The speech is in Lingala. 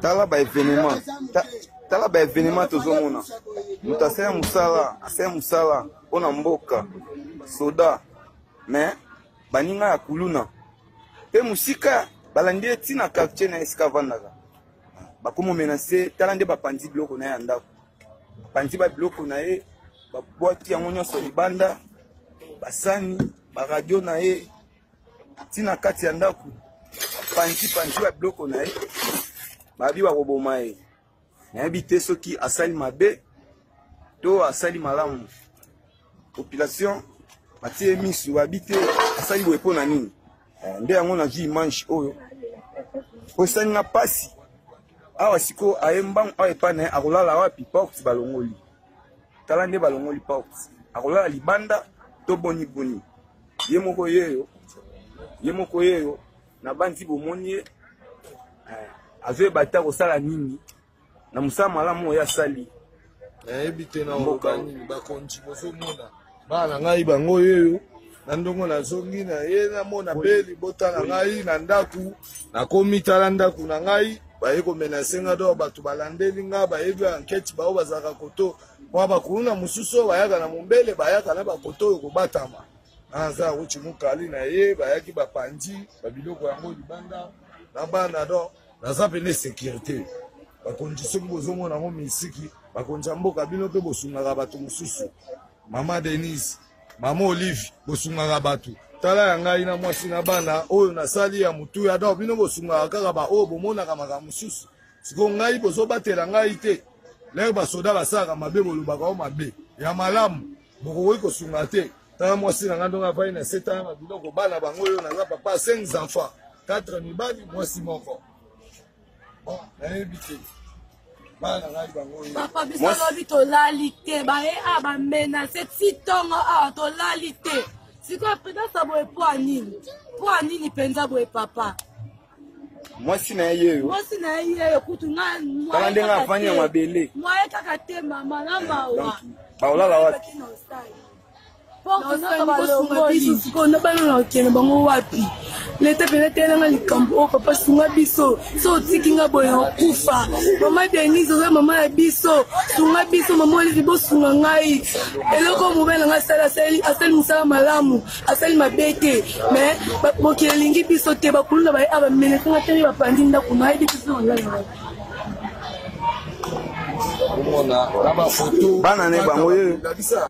Tala ba evenement ta, tala ba evenement tozomona moto asali mosala asali mosala mpo na mboka soda mais baninga ya kuluna mpe mosika balandi ye ntina quartier na esika avandaka bakomi menace. Tala nde bapanzi biloko na ye ya ndako, bapanzi ba biloko na ye, babwaki yango nyonso libanda, basani, baradio na ye ntina kati ya ndako, panzi panzi ba biloko na ye, babi bakoboma ye. Nayebi te soki asali mabe to asali malamu. Population batie misu, babi te asali boye mpo na nini. Eh, nde yango nazwi image oyo po esali nga mpasi. Awa sikoyo aye mbangu awa epai na ye, akolala wapi? Porte balongoli, tala nde balongoli porte, akolala libanda to boni boni? Ye moko yeyo, ye moko yeyo, nabanzi bomoni ye, eh, azoyeba te akosala nini na mosala malamu oyo asali. Nayebi te na oloba nini. Bakonzi, bozomona bana na ngai bango oyo na ndongo nazongi na ye, namona mpe libota na ngai na ndako. Nakomi, tala ndako na ngai, baye komenacer nga. Do bato balandeli nga, bayebi enquête bao bazalaka koto mwa bakuluna mosusu oyo bayaka na mombele, bayaka na bakoto oyo kobatama. Naza wuti mokali na ye, bayaki bapanzi babiloko yango libanda na bana. Do naza pene sécurité. Bakonzi, soki bozomona yango misiki, bakonzi ya mboka, bino mpe bosungaka bato mosusu. Mama Denise, mama Olive, bosungaka bato. Tala ya ngai na mwasi na bana oyo nasali ya motuya. Donc bino bosungaka kaka baoyo bomonaka makambo mosusu. Sikoyo ngai bozobatela ngai te. Lere basoda basalaka mabe, bolobaka o mabe ya malamu, bokokoki kosunga te. Tala mwasi na ngai ndongo avandi na se, tala babiloko, bana bango oyo. Naza papa ya 5 enfants, 4 mibali, mwasi moko. Bon, nayebi te, bana na ngai bango oyo. Papa, biso lobi tolali te, baye awa bamenacer ti ntongo awa, tolali te. Sikoyo prudence boye mpo ya nini? Mpo ya nini mpenza boye, papa? Mwasi na ye yeyo. Mwasi na ye yeyo kutu nga. Tala ndenge afandi na mabele. Mwaye kaka te, mama na mawa. Baolala wapi? Bosunga biso sikoyo na bana, na okende bango wapi? Leta mpena telanga likambo oyo. Papa, sunga biso. So otiki nga boye, okufa. Mama Denise, oza mama ya biso, sunga biso. Mama Olive, bosunga ngai. Eloko mobali na ngai asali, asali mosala malamu, asali mabe te, mais mokili elingi biso te. Bakuluna baye awa bamenacer nga tene, bapandi ndako, nayebi biso nalala. Omona na bafoto. Bana ne bango ye.